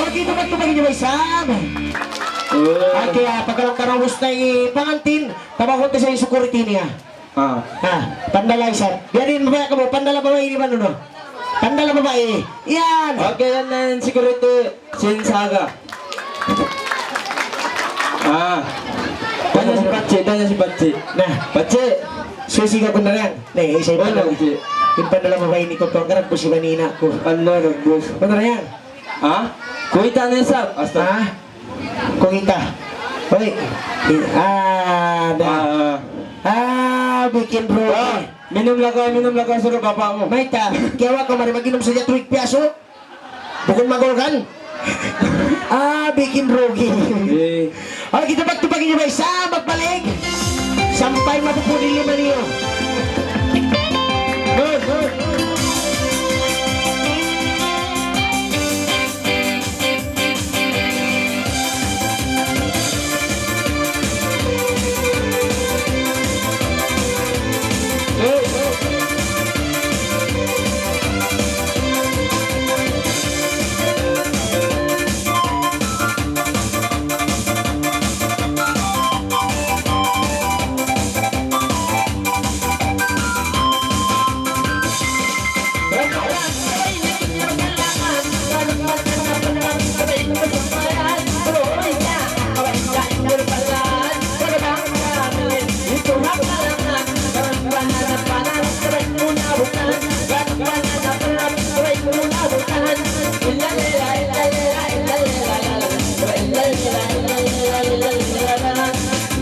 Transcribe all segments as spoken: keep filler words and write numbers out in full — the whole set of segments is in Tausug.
Okay, tupag-tupag in iban isab. Okay, ah, pagkarang-karang ubus na in pangantin, tawagun ta sa in security niya. Ah. Ah, pandala isab. Biya' diin, babai kamu, pandala babai ini, manu, no? Pandala babai. Yan. Okay, yan na in security. Sin Saga. Ah. Tanya si Pachi, tanya si Pachi. Na. Pachi. Susi ka kundaran. Ne, isa in pandala. Wala, Pachi. In pandala babai ini, kutuan ka, nagbus iban in ina' ku. Ano, nagbus? Kundaran. Ha? Kuwita na isab. Asta. Ha? Kuwita. Uy. Ah, da. Ah, ah. Ah, bikin rugi. Ah, minum lang kaw, minum lang kaw, suruh bapa' mu. Mayta', kiyawa' kaw mari mag-inum sadja tubig piyasu. Bukun magulgan. Ah, bikin rugi. Eh. Okay, tupag-tupag in iban isab, magbalik. Sampay mapupun in lima niyu. Good, good.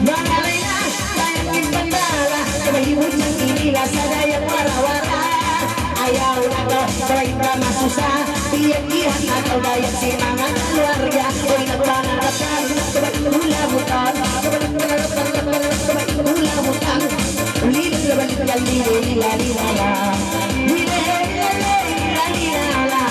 Manga laila, bayang in pandala, kabahi bujang ini lasa daya wara-wara. Ayaw na kaw, kabahi ba masusa, biya' dihan na kaw daya sin manga kaluarga. Uy, nagpanarapan, kabahi hula-hutan, kabahi panarapan, kabahi hula-hutan. Lila, lila, lila, lila, lila, lila. Lila, lila, lila, lila, lila.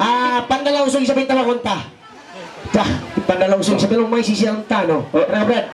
Ah, Pandalausug isab in tawagun ta. Ta, Pandalausug isab in, may sisiyalan ta, no? Oh, Reverend.